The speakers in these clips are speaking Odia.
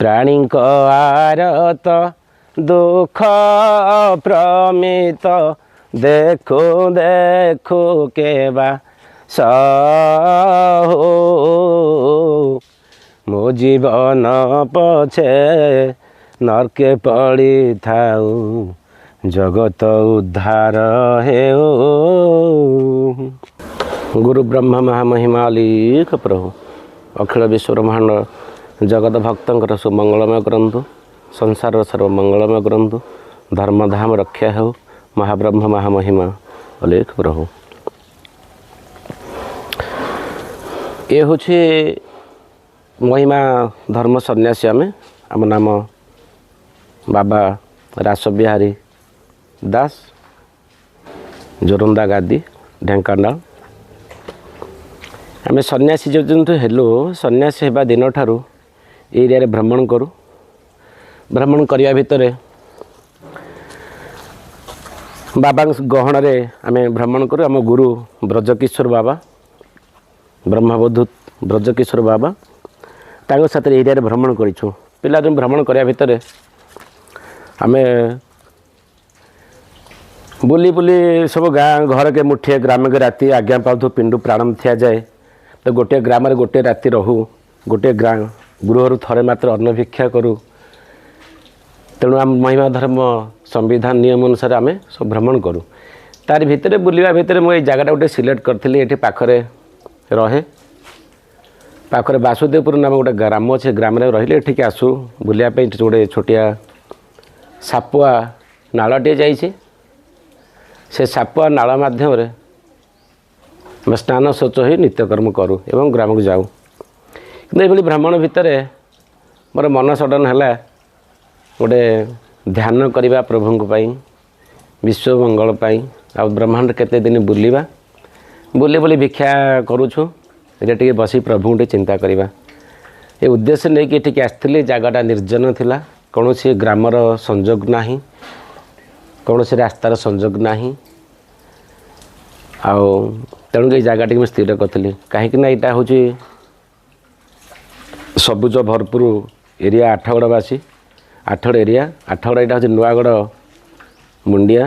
ପ୍ରାଣୀଙ୍କ ଆରତ ଦୁଃଖ ପ୍ରମିତ ଦେଖୁ ଦେଖୁ କେବା ସହୁ। ମୋ ଜୀବନ ପଛେ ନର୍କେ ପଡ଼ିଥାଉ, ଜଗତ ଉଦ୍ଧାର ହେଉ। ଗୁରୁ ବ୍ରହ୍ମା ମହାମହିମା ଅଲିଖ ପ୍ରଭୁ ଅଖିଳ ବିଶ୍ୱ ବ୍ରହ୍ମାଣ୍ଡ ଜଗତ ଭକ୍ତଙ୍କର ସୁମଙ୍ଗଳମୟ କରନ୍ତୁ, ସଂସାରର ସର୍ବ ମଙ୍ଗଳମୟ କରନ୍ତୁ, ଧର୍ମଧାମ ରକ୍ଷା ହେଉ। ମହାବ୍ରହ୍ମ ମହାମହିମା ଅଲେଖ ପ୍ରଭୁ। ଏ ହେଉଛି ମହିମା ଧର୍ମ ସନ୍ନ୍ୟାସୀ। ଆମେ ଆମ ନାମ ବାବା ରାସବିହାରୀ ଦାସ, ଜୋରନ୍ଦା ଗାଦି, ଢେଙ୍କାନାଳ। ଆମେ ସନ୍ନ୍ୟାସୀ ଯେହେତୁ ହେଲୁ, ସନ୍ନ୍ୟାସୀ ହେବା ଦିନଠାରୁ ଏରିଆରେ ଭ୍ରମଣ କରୁ। ଭ୍ରମଣ କରିବା ଭିତରେ ବାବାଙ୍କ ଗହଣରେ ଆମେ ଭ୍ରମଣ କରୁ। ଆମ ଗୁରୁ ବ୍ରଜକିଶୋର ବାବା, ବ୍ରହ୍ମବଧୂ ବ୍ରଜକିଶୋର ବାବା, ତାଙ୍କ ସାଥିରେ ଏରିଆରେ ଭ୍ରମଣ କରିଛୁ। ପିଲାଦିନ ଭ୍ରମଣ କରିବା ଭିତରେ ଆମେ ବୁଲି ବୁଲି ସବୁ ଗାଁ ଘରକେ ମୁଠିଏ ଗ୍ରାମକେ ରାତି ଆଜ୍ଞା ପାଉଥୁ ପିଣ୍ଡୁ ପ୍ରାଣମ ଥିଆଯାଏ। ତ ଗୋଟିଏ ଗ୍ରାମରେ ଗୋଟିଏ ରାତି ରହୁ, ଗୋଟିଏ ଗୃହରୁ ଥରେ ମାତ୍ର ଅନ୍ନ ଭିକ୍ଷା କରୁ। ତେଣୁ ଆମ ମହିମା ଧର୍ମ ସମ୍ବିଧାନ ନିୟମ ଅନୁସାରେ ଆମେ ସବୁ ଭ୍ରମଣ କରୁ। ତାରି ଭିତରେ ବୁଲିବା ଭିତରେ ମୁଁ ଏଇ ଜାଗାଟା ଗୋଟେ ସିଲେକ୍ଟ କରିଥିଲି। ଏଠି ପାଖରେ ରହେ, ପାଖରେ ବାସୁଦେବପୁର ନାମ ଗୋଟେ ଗ୍ରାମ ଅଛି, ଗ୍ରାମରେ ରହିଲେ ଏଠିକି ଆସୁ ବୁଲିବା ପାଇଁ। ଏଠି ଗୋଟେ ଛୋଟିଆ ସାପୁଆ ନାଳଟିଏ ଯାଇଛି, ସେ ସାପୁଆ ନାଳ ମାଧ୍ୟମରେ ଆମେ ସ୍ନାନ ଶୌଚ ହୋଇ ନିତ୍ୟକର୍ମ କରୁ ଏବଂ ଗ୍ରାମକୁ ଯାଉ। କିନ୍ତୁ ଏଭଳି ଭ୍ରମଣ ଭିତରେ ମୋର ମନ ସଡ଼ନ ହେଲା ଗୋଟେ ଧ୍ୟାନ କରିବା ପ୍ରଭୁଙ୍କ ପାଇଁ, ବିଶ୍ୱ ମଙ୍ଗଳ ପାଇଁ। ଆଉ ବ୍ରହ୍ମାଣ୍ଡ କେତେ ଦିନ ବୁଲିବା, ବୁଲି ବୁଲି ଭିକ୍ଷା କରୁଛୁ, ଏଇଟା ଟିକେ ବସି ପ୍ରଭୁଙ୍କୁ ଟିକେ ଚିନ୍ତା କରିବା, ଏ ଉଦ୍ଦେଶ୍ୟ ନେଇକି ଏଠିକି ଆସିଥିଲି। ଜାଗାଟା ନିର୍ଜନ ଥିଲା, କୌଣସି ଗ୍ରାମର ସଂଯୋଗ ନାହିଁ, କୌଣସି ରାସ୍ତାର ସଂଯୋଗ ନାହିଁ। ଆଉ ତେଣୁ ଏଇ ଜାଗାଟିକୁ ମୁଁ ସ୍ଥିର କରିଥିଲି, କାହିଁକିନା ଏଇଟା ହେଉଛି ସବୁଜ ଭରପୁର ଏରିଆ, ଆଠଗଡ଼ବାସୀ, ଆଠଗଡ଼ ଏରିଆ। ଆଠଗଡ଼ ଏଇଟା ହେଉଛି ନୂଆଗଡ଼ ମୁଣ୍ଡିଆ।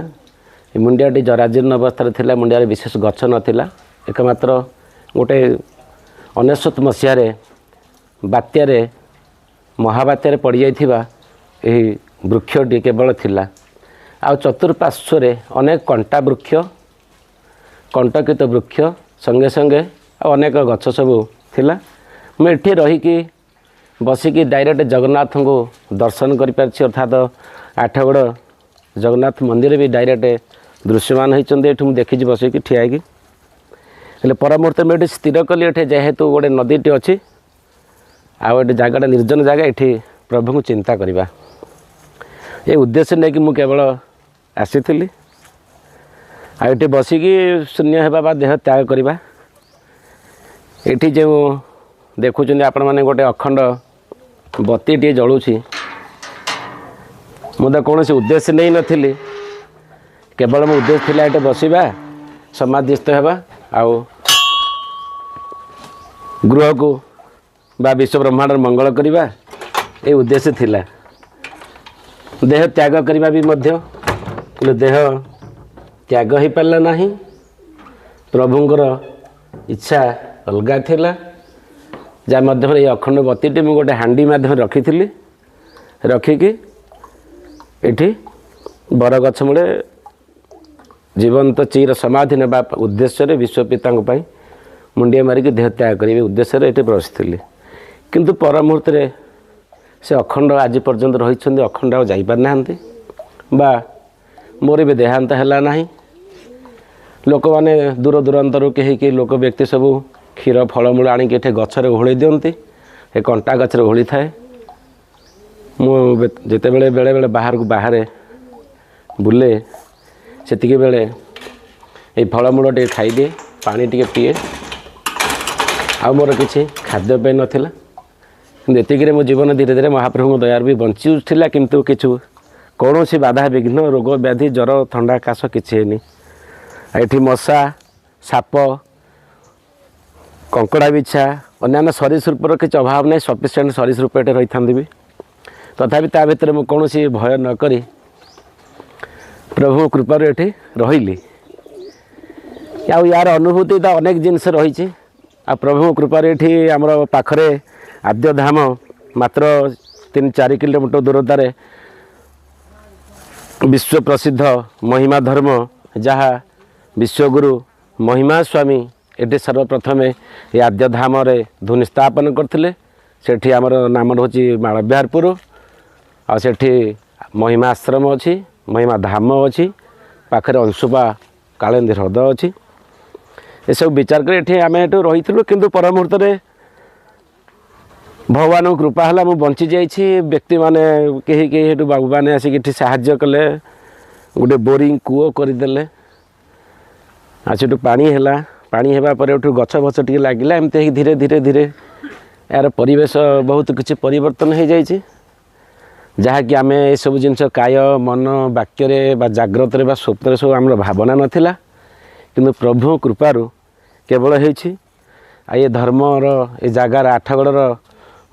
ଏ ମୁଣ୍ଡିଆଟି ଜରାଜୀର୍ଣ୍ଣ ଅବସ୍ଥାରେ ଥିଲା, ମୁଣ୍ଡିଆରେ ବିଶେଷ ଗଛ ନଥିଲା। ଏକମାତ୍ର ଗୋଟେ 99 ମସିହାରେ ବାତ୍ୟାରେ, ମହାବାତ୍ୟାରେ ପଡ଼ିଯାଇଥିବା ଏହି ବୃକ୍ଷଟି କେବଳ ଥିଲା। ଆଉ ଚତୁଃପାର୍ଶ୍ୱରେ ଅନେକ କଣ୍ଟା ବୃକ୍ଷ, କଣ୍ଟକିତ ବୃକ୍ଷ ସଙ୍ଗେ ସଙ୍ଗେ ଆଉ ଅନେକ ଗଛ ସବୁ ଥିଲା। ମୁଁ ଏଠି ରହିକି ବସିକି ଡାଇରେକ୍ଟ ଜଗନ୍ନାଥଙ୍କୁ ଦର୍ଶନ କରିପାରିଛି, ଅର୍ଥାତ ଆଠଗଡ଼ ଜଗନ୍ନାଥ ମନ୍ଦିର ବି ଡାଇରେକ୍ଟ ଦୃଶ୍ୟମାନ ହେଇଛନ୍ତି ଏଠୁ, ମୁଁ ଦେଖିଛି ବସିକି ଠିଆ ହେଇକି। ହେଲେ ପରମୁହୂର୍ତ୍ତ ମୁଁ ଏଠି ସ୍ଥିର କଲି, ଏଠି ଯେହେତୁ ଗୋଟେ ନଦୀଟି ଅଛି ଆଉ ଏଠି ଜାଗାଟା ନିର୍ଜନ ଜାଗା, ଏଠି ପ୍ରଭୁଙ୍କୁ ଚିନ୍ତା କରିବା, ଏ ଉଦ୍ଦେଶ୍ୟ ନେଇକି ମୁଁ କେବଳ ଆସିଥିଲି। ଆଉ ଏଠି ବସିକି ଶୂନ୍ୟ ହେବା ବା ଦେହ ତ୍ୟାଗ କରିବା। ଏଠି ଯେଉଁ ଦେଖୁଛନ୍ତି ଆପଣମାନେ ଗୋଟେ ଅଖଣ୍ଡ ବତିଟିଏ ଜଳୁଛି, ମୁଁ ତ କୌଣସି ଉଦ୍ଦେଶ୍ୟ ନେଇନଥିଲି, କେବଳ ମୋ ଉଦ୍ଦେଶ୍ୟ ଥିଲା ଏଠି ବସିବା, ସମାଧିସ୍ଥ ହେବା ଆଉ ଗୃହକୁ ବା ବିଶ୍ୱ ବ୍ରହ୍ମାଣ୍ଡର ମଙ୍ଗଳ କରିବା, ଏ ଉଦ୍ଦେଶ୍ୟ ଥିଲା। ଦେହ ତ୍ୟାଗ କରିବା ବି ମଧ୍ୟ, କିନ୍ତୁ ଦେହ ତ୍ୟାଗ ହୋଇପାରିଲା ନାହିଁ। ପ୍ରଭୁଙ୍କର ଇଚ୍ଛା ଅଲଗା ଥିଲା, ଯାହା ମାଧ୍ୟମରେ ଏଇ ଅଖଣ୍ଡ ବତିଟି ମୁଁ ଗୋଟେ ହାଣ୍ଡି ମାଧ୍ୟମରେ ରଖିଥିଲି। ରଖିକି ଏଠି ବରଗଛ ମୂଳେ ଜୀବନ୍ତ ଚିର ସମାଧି ନେବା ଉଦ୍ଦେଶ୍ୟରେ ବିଶ୍ୱପିତାଙ୍କ ପାଇଁ ମୁଣ୍ଡିଆ ମାରିକି ଦେହ ତ୍ୟାଗ କରିବେ ଉଦ୍ଦେଶ୍ୟରେ ଏଠି ବସିଥିଲି। କିନ୍ତୁ ପର ମୁହୂର୍ତ୍ତରେ ସେ ଅଖଣ୍ଡ ଆଜି ପର୍ଯ୍ୟନ୍ତ ରହିଛନ୍ତି, ଅଖଣ୍ଡ ଆଉ ଯାଇପାରିନାହାନ୍ତି ବା ମୋର ବି ଦେହାନ୍ତ ହେଲା ନାହିଁ। ଲୋକମାନେ ଦୂର ଦୂରାନ୍ତରୁ କେହି କେହି ଲୋକ ବ୍ୟକ୍ତି ସବୁ କ୍ଷୀର ଫଳମୂଳ ଆଣିକି ଏଠି ଗଛରେ ଓହଳେଇ ଦିଅନ୍ତି, ଏ କଣ୍ଟା ଗଛରେ ଓହଳିଥାଏ। ମୁଁ ଯେତେବେଳେ ବେଳେବେଳେ ବାହାରକୁ ବାହାରେ ବୁଲେ, ସେତିକି ବେଳେ ଏଇ ଫଳମୂଳ ଟିକେ ଖାଇଦିଏ, ପାଣି ଟିକେ ପିଏ। ଆଉ ମୋର କିଛି ଖାଦ୍ୟପେୟ ନଥିଲା, କିନ୍ତୁ ଏତିକିରେ ମୋ ଜୀବନ ଧୀରେ ଧୀରେ ମହାପ୍ରଭୁଙ୍କ ଦୟାରୁ ବି ବଞ୍ଚି ଉଠିଲା। କିନ୍ତୁ କିଛି କୌଣସି ବାଧା ବିଘ୍ନ, ରୋଗ ବ୍ୟାଧି, ଜ୍ୱର, ଥଣ୍ଡା, କାଶ କିଛି ହେଇନି। ଏଠି ମଶା, ସାପ, କଙ୍କଡ଼ା ବିଛା, ଅନ୍ୟାନ୍ୟ ସରୀସୃପର କିଛି ଅଭାବ ନାହିଁ, ସଫିସିଏଣ୍ଟ ସରୀସୃପ ଏଠି ରହିଥାନ୍ତି ବି। ତଥାପି ତା ଭିତରେ ମୁଁ କୌଣସି ଭୟ ନ କରି ପ୍ରଭୁଙ୍କ କୃପାରୁ ଏଠି ରହିଲି। ଆଉ ୟାର ଅନୁଭୂତି ତ ଅନେକ ଜିନିଷ ରହିଛି। ଆଉ ପ୍ରଭୁଙ୍କ କୃପାରୁ ଏଠି ଆମର ପାଖରେ ଆଦ୍ୟଧାମ ମାତ୍ର 3-4 କିଲୋମିଟର ଦୂରତାରେ ବିଶ୍ୱ ପ୍ରସିଦ୍ଧ ମହିମା ଧର୍ମ, ଯାହା ବିଶ୍ୱଗୁରୁ ମହିମା ସ୍ୱାମୀ ଏଠି ସର୍ବପ୍ରଥମେ ଏ ଆଦ୍ୟଧାମରେ ଧ୍ୱନି ସ୍ଥାପନ କରିଥିଲେ। ସେଠି ଆମର ନାମ ରହୁଛି ମାଳବିହାରପୁର। ଆଉ ସେଠି ମହିମା ଆଶ୍ରମ ଅଛି, ମହିମା ଧାମ ଅଛି, ପାଖରେ ଅଂଶୁପା କାଳିନ୍ଦୀ ହ୍ରଦ ଅଛି। ଏସବୁ ବିଚାର କରି ଏଠି ଆମେ ଏଠୁ ରହିଥିଲୁ। କିନ୍ତୁ ପର ମୁହୂର୍ତ୍ତରେ ଭଗବାନଙ୍କ କୃପା ହେଲା, ମୁଁ ବଞ୍ଚି ଯାଇଛି। ବ୍ୟକ୍ତିମାନେ କେହି କେହି ଏଠୁ ବାବୁମାନେ ଆସିକି ଏଠି ସାହାଯ୍ୟ କଲେ, ଗୋଟେ ବୋରିଂ କୂଅ କରିଦେଲେ। ଆଉ ସେଠୁ ପାଣି ହେଲା। ପାଣି ହେବା ପରେ ଏଠୁ ଗଛ ଫଛ ଟିକେ ଲାଗିଲା। ଏମିତି ହେଇକି ଧୀରେ ଧୀରେ ଧୀରେ ଏହାର ପରିବେଶ ବହୁତ କିଛି ପରିବର୍ତ୍ତନ ହେଇଯାଇଛି, ଯାହାକି ଆମେ ଏସବୁ ଜିନିଷ କାୟ ମନ ବାକ୍ୟରେ ବା ଜାଗ୍ରତରେ ବା ସ୍ୱପ୍ନରେ ସବୁ ଆମର ଭାବନା ନଥିଲା, କିନ୍ତୁ ପ୍ରଭୁଙ୍କ କୃପାରୁ କେବଳ ହେଇଛି। ଆଉ ଏ ଧର୍ମର, ଏ ଜାଗାର, ଆଠଗଡ଼ର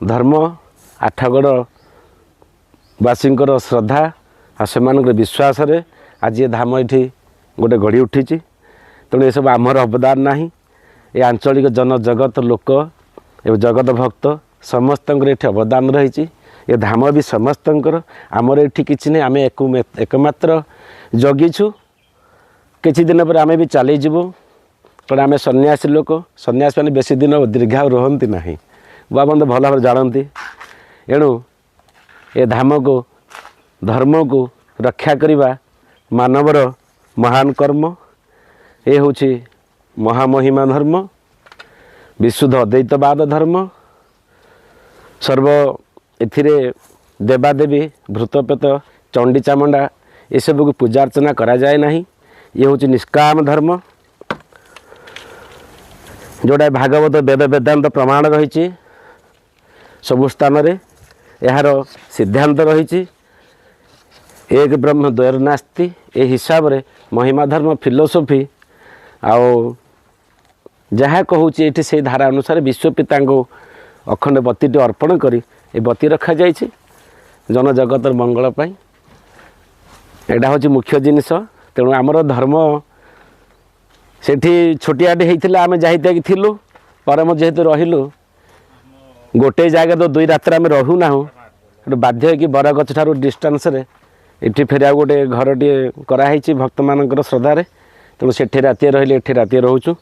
ଧର୍ମ, ଆଠଗଡ଼ ବାସୀଙ୍କର ଶ୍ରଦ୍ଧା ଆଉ ସେମାନଙ୍କର ବିଶ୍ୱାସରେ ଆଜି ଏ ଧାମ ଏଠି ଗୋଟେ ଗଢ଼ି ଉଠିଛି। ତେଣୁ ଏସବୁ ଆମର ଅବଦାନ ନାହିଁ, ଏ ଆଞ୍ଚଳିକ ଜନଜଗତ ଲୋକ ଏବଂ ଜଗତ ଭକ୍ତ ସମସ୍ତଙ୍କର ଏଠି ଅବଦାନ ରହିଛି। ଏ ଧାମ ବି ସମସ୍ତଙ୍କର, ଆମର ଏଠି କିଛି ନାହିଁ। ଆମେ ଏକମାତ୍ର ଜଗିଛୁ। କିଛି ଦିନ ପରେ ଆମେ ବି ଚାଲିଯିବୁ, କାରଣ ଆମେ ସନ୍ନ୍ୟାସୀ ଲୋକ। ସନ୍ନ୍ୟାସୀ ମାନେ ବେଶୀ ଦିନ ଦୀର୍ଘାୟୁ ରୁହନ୍ତି ନାହିଁ, ବାବା ତ ଭଲ ଭାବରେ ଜାଣନ୍ତି। ଏଣୁ ଏ ଧାମକୁ, ଧର୍ମକୁ ରକ୍ଷା କରିବା ମାନବର ମହାନ କର୍ମ। ଏ ହେଉଛି ମହାମହିମା ଧର୍ମ, ବିଶୁଦ୍ଧ ଅଦ୍ୱୈତବାଦ ଧର୍ମ। ସର୍ବ ଏଥିରେ ଦେବାଦେବୀ, ଭୂତପ୍ରେତ, ଚଣ୍ଡୀ ଚାମୁଣ୍ଡା ଏସବୁକୁ ପୂଜା ଅର୍ଚ୍ଚନା କରାଯାଏ ନାହିଁ। ଇଏ ହେଉଛି ନିଷ୍କାମ ଧର୍ମ, ଯେଉଁଟା ଭାଗବତ ବେଦ ବେଦାନ୍ତ ପ୍ରମାଣ ରହିଛି। ସବୁ ସ୍ଥାନରେ ଏହାର ସିଦ୍ଧାନ୍ତ ରହିଛି। ଏକ ବ୍ରହ୍ମ ଦ୍ୱୟର ନାସ୍ତି, ଏ ହିସାବରେ ମହିମା ଧର୍ମ ଫିଲୋସଫି ଆଉ ଯାହା କହୁଛି ଏଠି ସେଇ ଧାରା ଅନୁସାରେ ବିଶ୍ୱପିତାଙ୍କୁ ଅଖଣ୍ଡ ବତୀଟି ଅର୍ପଣ କରି ଏ ବତୀ ରଖାଯାଇଛି ଜନଜଗତର ମଙ୍ଗଳ ପାଇଁ। ଏଇଟା ହେଉଛି ମୁଖ୍ୟ ଜିନିଷ। ତେଣୁ ଆମର ଧର୍ମ ସେଠି ଛୋଟିଆଟେ ହେଇଥିଲା, ଆମେ ଯାଇତାଇକି ଥିଲୁ। ପରମ ଯେହେତୁ ରହିଲୁ ଗୋଟେ ଜାଗାରେ, ତ 2 ରାତ୍ରି ଆମେ ରହୁନାହୁଁ। ସେଠୁ ବାଧ୍ୟ ହେଇକି ବରଗଛ ଠାରୁ ଡିଷ୍ଟାନ୍ସରେ ଏଠି ଫେରେ ଆଉ ଗୋଟେ ଘରଟିଏ କରାହେଇଛି ଭକ୍ତମାନଙ୍କର ଶ୍ରଦ୍ଧାରେ। ତେଣୁ ସେଠି ରାତିରେ ରହିଲେ ଏଠି ରାତିରେ ରହୁଛୁ,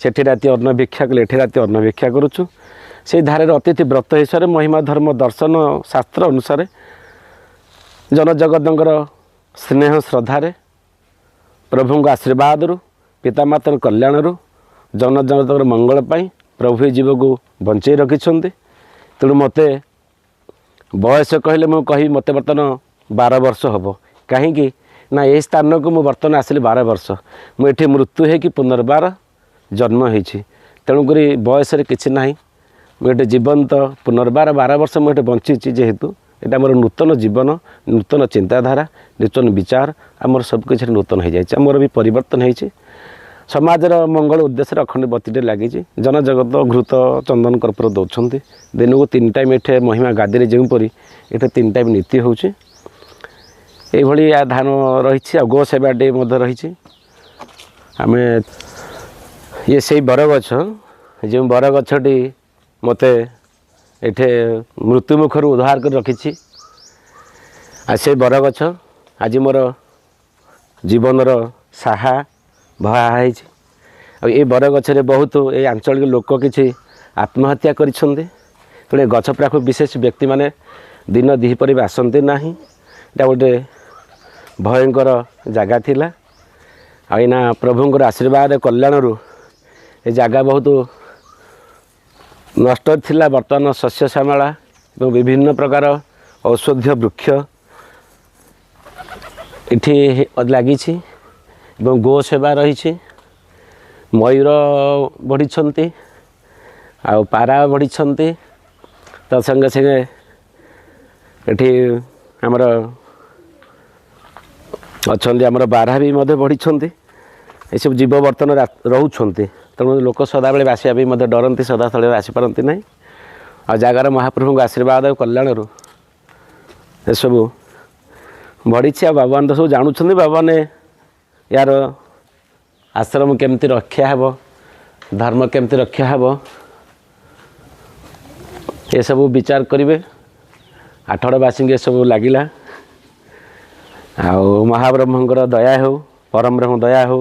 ସେଠି ରାତି ଅନ୍ନ ଭିକ୍ଷା କଲେ ଏଠି ରାତି ଅନ୍ନ ଭିକ୍ଷା କରୁଛୁ। ସେଇ ଧାରାରେ ଅତିଥି ବ୍ରତ ହିସାବରେ ମହିମା ଧର୍ମ ଦର୍ଶନ ଶାସ୍ତ୍ର ଅନୁସାରେ ଜନଜଗତଙ୍କର ସ୍ନେହ ଶ୍ରଦ୍ଧାରେ, ପ୍ରଭୁଙ୍କ ଆଶୀର୍ବାଦରୁ, ପିତାମାତାଙ୍କ କଲ୍ୟାଣରୁ ଜନଜଗତଙ୍କର ମଙ୍ଗଳ ପାଇଁ ପ୍ରଭୁ ଏ ଜୀବକୁ ବଞ୍ଚେଇ ରଖିଛନ୍ତି। ତେଣୁ ମୋତେ ବୟସ କହିଲେ ମୁଁ କହିବି ମୋତେ ବର୍ତ୍ତମାନ 12 ବର୍ଷ ହେବ। କାହିଁକି ନା ଏହି ସ୍ଥାନକୁ ମୁଁ ବର୍ତ୍ତମାନ ଆସିଲି 12 ବର୍ଷ। ମୁଁ ଏଠି ମୃତ୍ୟୁ ହେଇକି ପୁନର୍ବାର ଜନ୍ମ ହେଇଛି। ତେଣୁକରି ବୟସରେ କିଛି ନାହିଁ, ମୁଁ ଏଠି ଜୀବନ୍ତ ପୁନର୍ବାର 12 ବର୍ଷ ମୁଁ ଏଠି ବଞ୍ଚିଛି। ଯେହେତୁ ଏଇଟା ମୋର ନୂତନ ଜୀବନ, ନୂତନ ଚିନ୍ତାଧାରା, ନୂତନ ବିଚାର, ଆମର ସବୁକିଛି ନୂତନ ହେଇଯାଇଛି। ଆମର ବି ପରିବର୍ତ୍ତନ ହେଇଛି। ସମାଜର ମଙ୍ଗଳ ଉଦ୍ଦେଶ୍ୟରେ ଅଖଣ୍ଡ ବତୀଟେ ଲାଗିଛି। ଜନଜଗତ ଘୃତ ଚନ୍ଦନ କର୍ପୂର ଦେଉଛନ୍ତି। ଦିନକୁ 3 ଟାଇମ୍ ଏଠି ମହିମା ଗାଦିରେ ଯେଉଁପରି ଏଠି 3 ଟାଇମ୍ ନୀତି ହେଉଛି। ଏଇଭଳି ଧାନ ରହିଛି। ଆଉ ଗୋ ସେବାଟି ମଧ୍ୟ ରହିଛି। ଆମେ ଇଏ ସେଇ ବରଗଛ, ଯେଉଁ ବରଗଛଟି ମୋତେ ଏଠି ମୃତ୍ୟୁ ମୁଖରୁ ଉଦ୍ଧାର କରି ରଖିଛି। ଆଉ ସେଇ ବରଗଛ ଆଜି ମୋର ଜୀବନର ସାହା ଭହା ହେଇଛି। ଆଉ ଏଇ ବରଗଛରେ ବହୁତ ଏଇ ଆଞ୍ଚଳିକ ଲୋକ କିଛି ଆତ୍ମହତ୍ୟା କରିଛନ୍ତି। ତେଣୁ ଏ ଗଛ ପାଖକୁ ବିଶେଷ ବ୍ୟକ୍ତିମାନେ ଦିନ ଦ୍ୱିପହରେ ବି ଆସନ୍ତି ନାହିଁ। ଏଇଟା ଗୋଟେ ଭୟଙ୍କର ଜାଗା ଥିଲା। ଆଉ ଏଇନା ପ୍ରଭୁଙ୍କର ଆଶୀର୍ବାଦ କଲ୍ୟାଣରୁ ଏ ଜାଗା ବହୁତ ନଷ୍ଟ ଥିଲା, ବର୍ତ୍ତମାନ ଶସ୍ୟ ଶ୍ୟାମଳା ଏବଂ ବିଭିନ୍ନ ପ୍ରକାର ଔଷଧୀୟ ବୃକ୍ଷ ଏଠି ଲାଗିଛି ଏବଂ ଗୋ ସେବା ରହିଛି। ମୟୂର ବଢ଼ିଛନ୍ତି ଆଉ ପାରା ବଢ଼ିଛନ୍ତି। ତା ସଙ୍ଗେ ସଙ୍ଗେ ଏଠି ଆମର ଅଛନ୍ତି, ଆମର ବାରହା ବି ମଧ୍ୟ ବଢ଼ିଛନ୍ତି। ଏସବୁ ଜୀବ ବର୍ତ୍ତମାନ ରହୁଛନ୍ତି। ତେଣୁ ଲୋକ ସଦାବେଳେ ଆସିବା ପାଇଁ ମଧ୍ୟ ଡରନ୍ତି, ସଦାସଦାବେଳେ ଆସିପାରନ୍ତି ନାହିଁ। ଆଉ ଜାଗାର ମହାପ୍ରଭୁଙ୍କ ଆଶୀର୍ବାଦ ଆଉ କଲ୍ୟାଣରୁ ଏସବୁ ବଢ଼ିଛି। ଆଉ ବାବୁମାନେ ତ ସବୁ ଜାଣୁଛନ୍ତି, ବାବୁମାନେ ୟାର ଆଶ୍ରମ କେମିତି ରକ୍ଷା ହେବ, ଧର୍ମ କେମିତି ରକ୍ଷା ହେବ, ଏସବୁ ବିଚାର କରିବେ। ଆଠଗଡ଼ବାସୀଙ୍କୁ ଏସବୁ ଲାଗିଲା। ଆଉ ମହାବ୍ରହ୍ମଙ୍କର ଦୟା ହେଉ, ପରମ ବ୍ରହ୍ମ ଦୟା ହେଉ,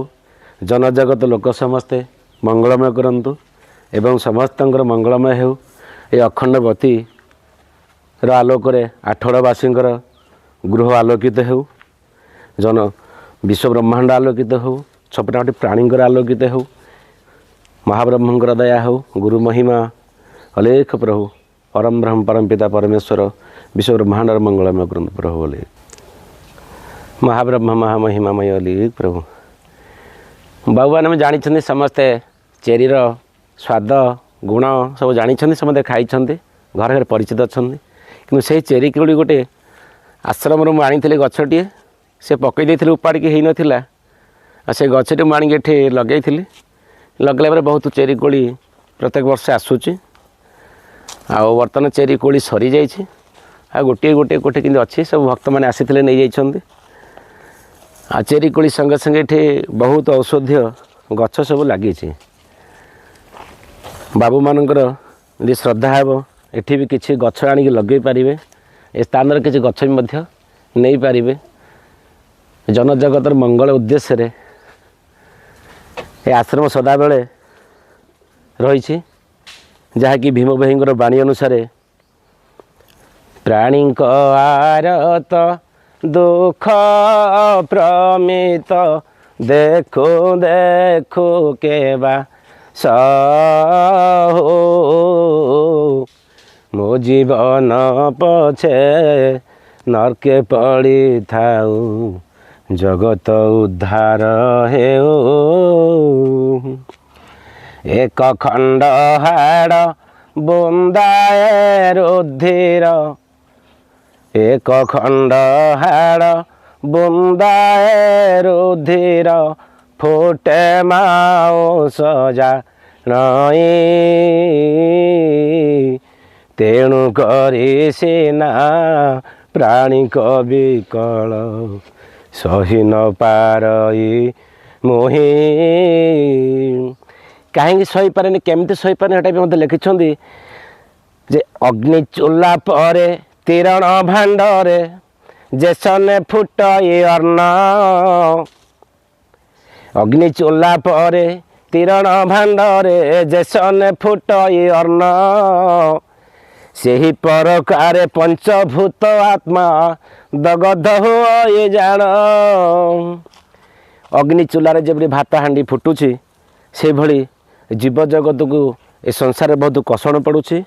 ଜନଜଗତ ଲୋକ ସମସ୍ତେ ମଙ୍ଗଳମୟ କରନ୍ତୁ ଏବଂ ସମସ୍ତଙ୍କର ମଙ୍ଗଳମୟ ହେଉ। ଏ ଅଖଣ୍ଡ ବତୀର ଆଲୋକରେ ଆଠଗଡ଼ବାସୀଙ୍କର ଗୃହ ଆଲୋକିତ ହେଉ, ଜନ ବିଶ୍ୱ ବ୍ରହ୍ମାଣ୍ଡ ଆଲୋକିତ ହେଉ, 56 ପ୍ରାଣୀଙ୍କର ଆଲୋକିତ ହେଉ, ମହାବ୍ରହ୍ମଙ୍କର ଦୟା ହେଉ, ଗୁରୁ ମହିମା ଅଲେଖ ପ୍ରଭୁ, ପରମ ବ୍ରହ୍ମ ପରମ ପିତା ପରମେଶ୍ୱର ବିଶ୍ୱ ବ୍ରହ୍ମାଣ୍ଡର ମଙ୍ଗଳମୟ କରନ୍ତୁ ପ୍ରଭୁ ଅଲେଖ। ମହାବ୍ରହ୍ମ ମହାମହିମାମୟ ଅଲେଖ ପ୍ରଭୁ। ବାବୁମାନେ ଆମେ ଜାଣିଛନ୍ତି, ସମସ୍ତେ ଚେରିର ସ୍ୱାଦ ଗୁଣ ସବୁ ଜାଣିଛନ୍ତି, ସମସ୍ତେ ଖାଇଛନ୍ତି, ଘରେ ଘରେ ପରିଚିତ ଅଛନ୍ତି। କିନ୍ତୁ ସେଇ ଚେରି କୋଳି ଗୋଟେ ଆଶ୍ରମରୁ ମୁଁ ଆଣିଥିଲି ଗଛଟିଏ, ସେ ପକାଇ ଦେଇଥିଲି ଉପାଡ଼ିକି, ହେଇନଥିଲା। ଆଉ ସେ ଗଛଟି ମୁଁ ଆଣିକି ଏଠି ଲଗେଇଥିଲି। ଲଗେଇଲା ପରେ ବହୁତ ଚେରି କୋଳି ପ୍ରତ୍ୟେକ ବର୍ଷ ଆସୁଛି। ଆଉ ବର୍ତ୍ତମାନ ଚେରି କୋଳି ସରିଯାଇଛି, ଆଉ ଗୋଟିଏ ଗୋଟିଏ କୋଠି କିନ୍ତୁ ଅଛି। ସବୁ ଭକ୍ତମାନେ ଆସିଥିଲେ, ନେଇଯାଇଛନ୍ତି। ଆଉ ଚେରି କୋଳି ସଙ୍ଗେ ସଙ୍ଗେ ଏଠି ବହୁତ ଔଷଧୀୟ ଗଛ ସବୁ ଲାଗିଛି। ବାବୁମାନଙ୍କର ଯଦି ଶ୍ରଦ୍ଧା ହେବ, ଏଠି ବି କିଛି ଗଛ ଆଣିକି ଲଗେଇ ପାରିବେ, ଏ ସ୍ଥାନରେ କିଛି ଗଛ ବି ମଧ୍ୟ ନେଇପାରିବେ। ଜନଜଗତର ମଙ୍ଗଳ ଉଦ୍ଦେଶ୍ୟରେ ଏ ଆଶ୍ରମ ସଦାବେଳେ ରହିଛି, ଯାହାକି ଭୀମ ଭୋଇଙ୍କର ବାଣୀ ଅନୁସାରେ ପ୍ରାଣୀଙ୍କ ଆରତ ଦୁଃଖ ପ୍ରମିତ ଦେଖୁ ଦେଖୁ କେବା ସହୁ, ମୋ ଜୀବନ ପଛେ ନର୍କେ ପଡ଼ିଥାଉ, ଜଗତ ଉଦ୍ଧାର ହେଉ। ଏକ ଖଣ୍ଡ ହାଡ଼ ବୁନ୍ଦାଏ ରୁଧିର, ଏକ ଖଣ୍ଡ ହାଡ଼ ବୁନ୍ଦାଏ ରୁଧିର ଫୁଟେ ମାଉଁସ ଜାଣଇ, ତେଣୁ କରି ସିନା ପ୍ରାଣୀଙ୍କ ବିକଳ ସହି ନ ପାରଇ ମୁହିଁ। କାହିଁକି ସହିପାରେନି, କେମିତି ସହିପାରେନି, ସେଟା ବି ମଧ୍ୟ ଲେଖିଛନ୍ତି ଯେ ଅଗ୍ନି ଚୁଲା ପରେ ତିରଣ ଭାଣ୍ଡରେ ଯେସନେ ଫୁଟଇ ଅନ୍ନ, ଅଗ୍ନି ଚୁଲା ପରେ ତିରଣ ଭାଣ୍ଡରେ ଯେସନେ ଫୁଟଇ ଅନ୍ନ, ସେହି ପରକାରେ ପଞ୍ଚଭୂତ ଆତ୍ମା ଦଗଧ ହୁଅଇ ଜାଣ। ଅଗ୍ନି ଚୁଲାରେ ଯେପରି ଭାତ ହାଣ୍ଡି ଫୁଟୁଛି, ସେଭଳି ଜୀବଜଗତକୁ ଏ ସଂସାରରେ ବହୁତ କଷଣ ପଡ଼ୁଛି।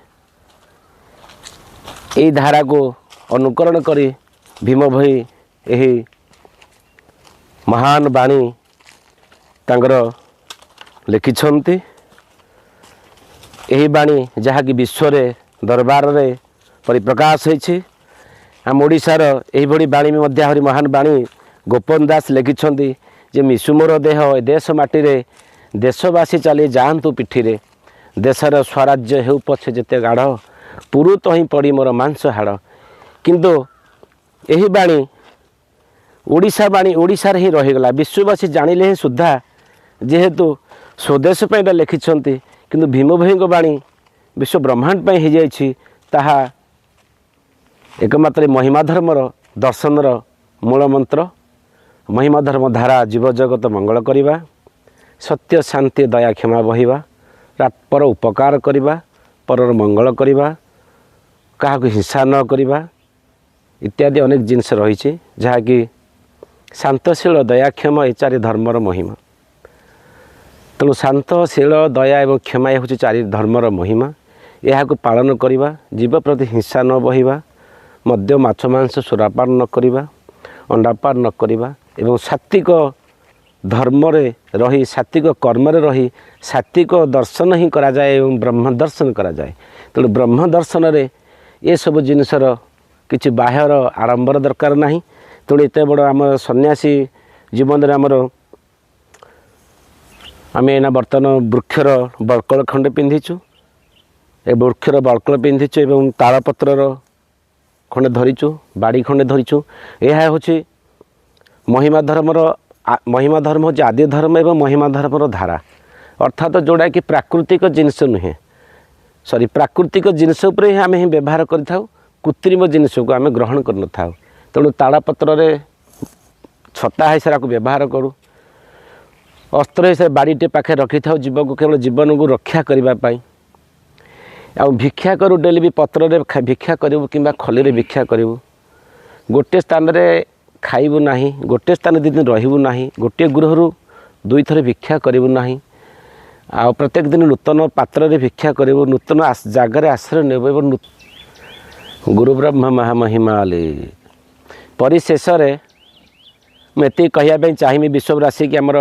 ଏଇ ଧାରାକୁ ଅନୁକରଣ କରି ଭୀମ ଭୋଇ ଏହି ମହାନ ବାଣୀ ତାଙ୍କର ଲେଖିଛନ୍ତି। ଏହି ବାଣୀ ଯାହାକି ବିଶ୍ୱରେ ଦରବାରରେ ପରିପ୍ରକାଶ ହୋଇଛି। ଆମ ଓଡ଼ିଶାର ଏହିଭଳି ବାଣୀ ବି ମଧ୍ୟ ଆହୁରି ମହାନ ବାଣୀ ଗୋପନ ଦାସ ଲେଖିଛନ୍ତି ଯେ ମିଶୁ ମୋର ଦେହ ଏ ଦେଶ ମାଟିରେ, ଦେଶବାସୀ ଚାଲି ଯାଆନ୍ତୁ ପିଠିରେ, ଦେଶର ସ୍ୱରାଜ୍ୟ ହେଉ ପଛେ ଯେତେ ଗାଢ଼, ପୁରୁତ ହିଁ ପଡ଼ି ମୋର ମାଂସ ହାଡ଼। କିନ୍ତୁ ଏହି ବାଣୀ ଓଡ଼ିଶା ବାଣୀ ଓଡ଼ିଶାରେ ହିଁ ରହିଗଲା, ବିଶ୍ୱବାସୀ ଜାଣିଲେ ହିଁ ସୁଦ୍ଧା ଯେହେତୁ ସ୍ୱଦେଶ ପାଇଁ ଏଇଟା ଲେଖିଛନ୍ତି, କିନ୍ତୁ ଭୀମ ଭୋଇଙ୍କ ବାଣୀ ବିଶ୍ୱ ବ୍ରହ୍ମାଣ୍ଡ ପାଇଁ ହେଇଯାଇଛି। ତାହା ଏକମାତ୍ର ମହିମା ଧର୍ମର ଦର୍ଶନର ମୂଳ ମନ୍ତ୍ର। ମହିମା ଧର୍ମ ଧାରା ଜୀବଜଗତ ମଙ୍ଗଳ କରିବା, ସତ୍ୟ ଶାନ୍ତି ଦୟା କ୍ଷମା ବହିବା, ପର ଉପକାର କରିବା, ପରର ମଙ୍ଗଳ କରିବା, କାହାକୁ ହିଂସା ନ କରିବା ଇତ୍ୟାଦି ଅନେକ ଜିନିଷ ରହିଛି, ଯାହାକି ଶାନ୍ତଶୀଳ ଦୟାକ୍ଷମ ଏ ଚାରି ଧର୍ମର ମହିମା। ତେଣୁ ଶାନ୍ତ ଶୀଳ ଦୟା ଏବଂ କ୍ଷମା ଏ ହେଉଛି ଚାରି ଧର୍ମର ମହିମା। ଏହାକୁ ପାଳନ କରିବା, ଜୀବ ପ୍ରତି ହିଂସା ନ ବହିବା, ମଦ୍ୟ ମାଛ ମାଂସ ସୁରାପାନ ନ କରିବା, ଅଣ୍ଡାପାନ ନ କରିବା ଏବଂ ସାତ୍ୱିକ ଧର୍ମରେ ରହି, ସାତ୍ୱିକ କର୍ମରେ ରହି ସାତ୍ୱିକ ଦର୍ଶନ ହିଁ କରାଯାଏ ଏବଂ ବ୍ରହ୍ମ ଦର୍ଶନ କରାଯାଏ। ତେଣୁ ବ୍ରହ୍ମ ଦର୍ଶନରେ ଏସବୁ ଜିନିଷର କିଛି ବାହ୍ୟର ଆଡ଼ମ୍ବର ଦରକାର ନାହିଁ। ତେଣୁ ଏତେ ବଡ଼ ଆମ ସନ୍ନ୍ୟାସୀ ଜୀବନରେ ଆମର ଆମେ ଏଇନା ବର୍ତ୍ତମାନ ବୃକ୍ଷର ବଳ୍କଳ ଖଣ୍ଡେ ପିନ୍ଧିଛୁ, ଏ ବୃକ୍ଷର ବଳ୍କଳ ପିନ୍ଧିଛୁ ଏବଂ ତାଳପତ୍ରର ଖଣ୍ଡେ ଧରିଛୁ, ବାଡ଼ି ଖଣ୍ଡେ ଧରିଛୁ। ଏହା ହେଉଛି ମହିମା ଧର୍ମର, ମହିମା ଧର୍ମ ହେଉଛି ଆଦି ଧର୍ମ ଏବଂ ମହିମା ଧର୍ମର ଧାରା, ଅର୍ଥାତ୍ ଯେଉଁଟାକି ପ୍ରାକୃତିକ ଜିନିଷ ନୁହେଁ, ସରି, ପ୍ରାକୃତିକ ଜିନିଷ ଉପରେ ହିଁ ଆମେ ହିଁ ବ୍ୟବହାର କରିଥାଉ, କୃତ୍ରିମ ଜିନିଷକୁ ଆମେ ଗ୍ରହଣ କରିନଥାଉ। ତେଣୁ ତାଳପତ୍ରରେ ଛତା ହିସାବରେ ବ୍ୟବହାର କରୁ, ଅସ୍ତ୍ର ହିସାବରେ ବାଡ଼ିଟେ ପାଖରେ ରଖିଥାଉ ଜୀବକୁ, କେବଳ ଜୀବନକୁ ରକ୍ଷା କରିବା ପାଇଁ। ଆଉ ଭିକ୍ଷା କରୁ ଡେଲି ବି ପତ୍ରରେ ଭିକ୍ଷା କରିବୁ କିମ୍ବା ଖଲିରେ ଭିକ୍ଷା କରିବୁ। ଗୋଟିଏ ସ୍ଥାନରେ ଖାଇବୁ ନାହିଁ, ଗୋଟିଏ ସ୍ଥାନରେ 2 ଦିନ ରହିବୁ ନାହିଁ, ଗୋଟିଏ ଗୃହରୁ 2ଥର ଭିକ୍ଷା କରିବୁ ନାହିଁ, ଆଉ ପ୍ରତ୍ୟେକ ଦିନ ନୂତନ ପାତ୍ରରେ ଭିକ୍ଷା କରିବୁ, ନୂତନ ଜାଗାରେ ଆଶ୍ରୟ ନେବୁ। ଏବଂ ଗୁରୁ ବ୍ରହ୍ମ ମହାମହିମା ଆଲି। ପରିଶେଷରେ ମୁଁ ଏତିକି କହିବା ପାଇଁ ଚାହିଁବି ବିଶ୍ୱବାସୀ କି ଆମର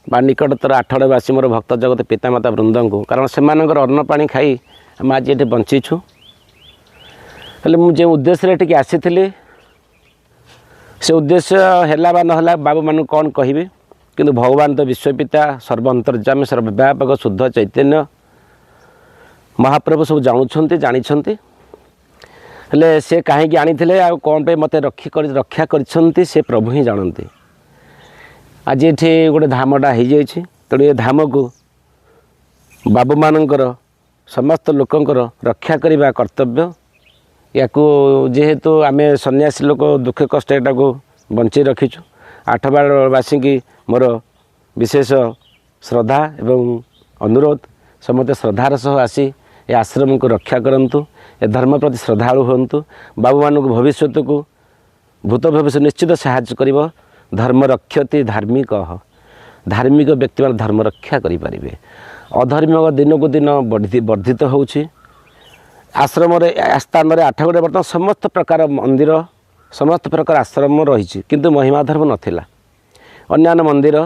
ବା ନିକଟତର ଆଠଗଡ଼ବାସୀ ମୋର ଭକ୍ତ ଜଗତ ପିତାମାତା ବୃନ୍ଦଙ୍କୁ, କାରଣ ସେମାନଙ୍କର ଅନ୍ନ ପାଣି ଖାଇ ଆମେ ଆଜି ଏଠି ବଞ୍ଚିଛୁ। ହେଲେ ମୁଁ ଯେଉଁ ଉଦ୍ଦେଶ୍ୟରେ ଏଠିକି ଆସିଥିଲି ସେ ଉଦ୍ଦେଶ୍ୟ ହେଲା ବା ନହେଲା ବାବୁମାନଙ୍କୁ କ'ଣ କହିବି, କିନ୍ତୁ ଭଗବାନ ତ ବିଶ୍ୱପିତା, ସର୍ବ ଅନ୍ତର୍ଯାମୀ, ସର୍ବବ୍ୟାପକ ଶୁଦ୍ଧ ଚୈତନ୍ୟ ମହାପ୍ରଭୁ ସବୁ ଜାଣୁଛନ୍ତି, ଜାଣିଛନ୍ତି। ହେଲେ ସେ କାହିଁକି ଆଣିଥିଲେ ଆଉ କ'ଣ ପାଇଁ ମୋତେ ରକ୍ଷା କରିଛନ୍ତି ସେ ପ୍ରଭୁ ହିଁ ଜାଣନ୍ତି। ଆଜି ଏଠି ଗୋଟେ ଧାମଟା ହେଇଯାଇଛି, ତେଣୁ ଏ ଧାମକୁ ବାବୁମାନଙ୍କର ସମସ୍ତ ଲୋକଙ୍କର ରକ୍ଷା କରିବା କର୍ତ୍ତବ୍ୟ। ୟାକୁ ଯେହେତୁ ଆମେ ସନ୍ନ୍ୟାସୀ ଲୋକ ଦୁଃଖ କଷ୍ଟ ଏଟାକୁ ବଞ୍ଚେଇ ରଖିଛୁ। ଆଠଗଡ଼ବାସୀଙ୍କି ମୋର ବିଶେଷ ଶ୍ରଦ୍ଧା ଏବଂ ଅନୁରୋଧ, ସମସ୍ତେ ଶ୍ରଦ୍ଧାର ସହ ଆସି ଏ ଆଶ୍ରମକୁ ରକ୍ଷା କରନ୍ତୁ, ଏ ଧର୍ମ ପ୍ରତି ଶ୍ରଦ୍ଧାଳୁ ହୁଅନ୍ତୁ। ବାବୁମାନଙ୍କୁ ଭବିଷ୍ୟତକୁ ଭୂତ ଭବିଷ୍ୟତ ନିଶ୍ଚିତ ସାହାଯ୍ୟ କରିବ। ଧର୍ମ ରକ୍ଷତି ଧାର୍ମିକ, ଧାର୍ମିକ ବ୍ୟକ୍ତିମାନେ ଧର୍ମ ରକ୍ଷା କରିପାରିବେ। ଅଧର୍ମ ଦିନକୁ ଦିନ ବର୍ଦ୍ଧିତ ହେଉଛି। ଆଶ୍ରମରେ ସ୍ଥାନରେ ଆଠଗଡ଼ରେ ବର୍ତ୍ତମାନ ସମସ୍ତ ପ୍ରକାର ମନ୍ଦିର, ସମସ୍ତ ପ୍ରକାର ଆଶ୍ରମ ରହିଛି, କିନ୍ତୁ ମହିମା ଧର୍ମ ନଥିଲା। ଅନ୍ୟାନ୍ୟ ମନ୍ଦିର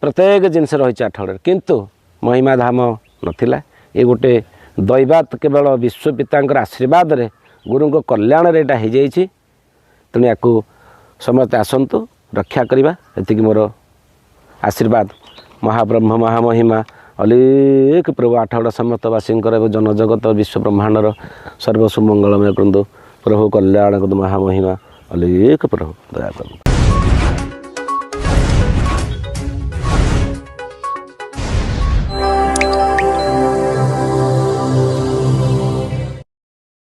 ପ୍ରତ୍ୟେକ ଜିନିଷ ରହିଛି ଆଠଗଡ଼ରେ, କିନ୍ତୁ ମହିମା ଧାମ ନଥିଲା। ଏ ଗୋଟେ ଦୈବାତ କେବଳ ବିଶ୍ୱପିତାଙ୍କର ଆଶୀର୍ବାଦରେ, ଗୁରୁଙ୍କ କଲ୍ୟାଣରେ ଏଇଟା ହେଇଯାଇଛି। ତେଣୁ ୟାକୁ ସମସ୍ତେ ଆସନ୍ତୁ ରକ୍ଷା କରିବା, ଏତିକି ମୋର ଆଶୀର୍ବାଦ। ମହାବ୍ରହ୍ମ ମହାମହିମା ଅଲେଖ ପ୍ରଭୁ ଆଠଗଡ଼ ସମସ୍ତବାସୀଙ୍କର ଏବଂ ଜନଜଗତ ବିଶ୍ୱ ବ୍ରହ୍ମାଣ୍ଡର ସର୍ବସୁମଙ୍ଗଳମୟ କରନ୍ତୁ ପ୍ରଭୁ, କଲ୍ୟାଣ କରନ୍ତୁ। ମହାମହିମା ଅଲେଖ ପ୍ରଭୁ ଦୟା କରନ୍ତୁ।